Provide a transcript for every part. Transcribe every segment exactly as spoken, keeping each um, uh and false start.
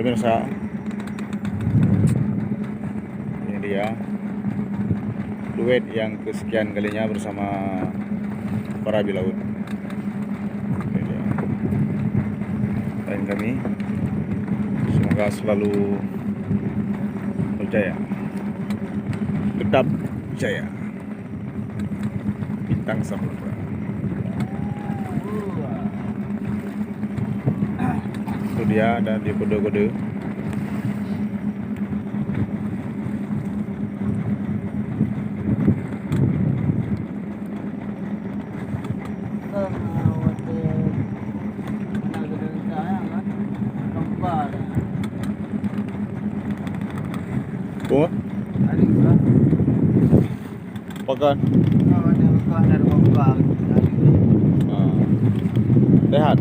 Pemirsa, ini dia duet yang kesekian kalinya bersama para bilaut. Ini dia. Doain kami semoga selalu berjaya, tetap jaya. Bintang Samudra. Itu dia ada di kode-kode. Oh. Pakon? Ah. Sehat?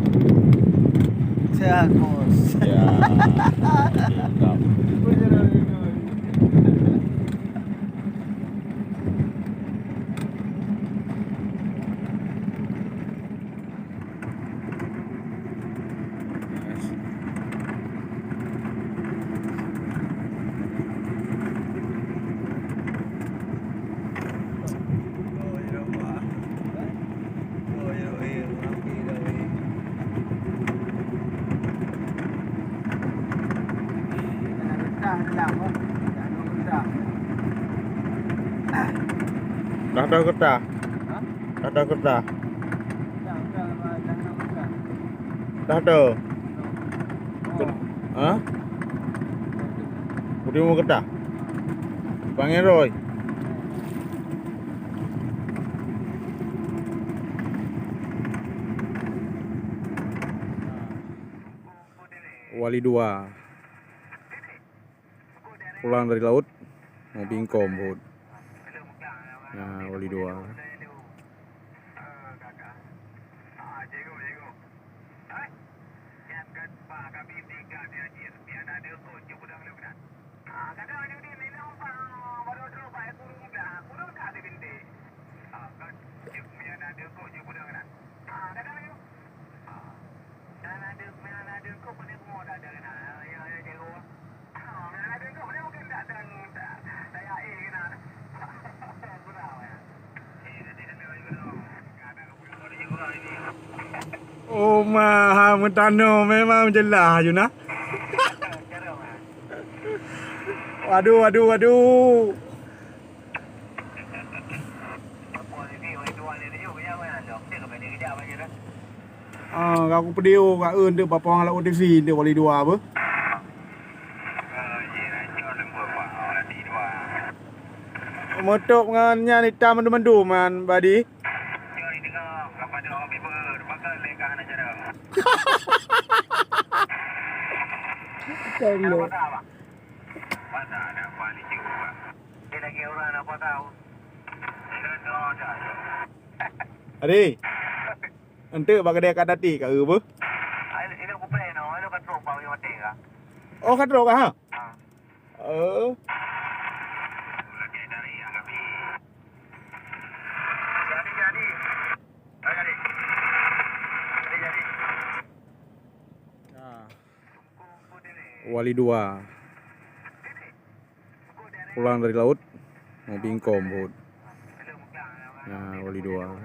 Sehat, Bos. Ya. Mantap. Dah tahu kertas? Hah? Dah tahu kertas? Dah tahu? Ken-, ha? Udah mau kertas? Bang Roy. Wali dua. Pulang dari laut, mau bingkong buet. Nah, Wali dua. Oh, ma, ha, meutanoh memang jeulaih, Yuna. Waduh, waduh, waduh. Ah, ka kupeudeo ka eu eunteuk bak Pawang Laôt T V eunteuk Wali dua beuh. Meutôb ngon nyan itam mandum-mandum man, Badi. Tolong. Adi, eunteuk bak keudè Kak Tati ka eu beuh? Oh, ka trok ka, ha? Eh. Wali dua. Pulang dari laut, mau bingkong buet. Nah, Wali dua.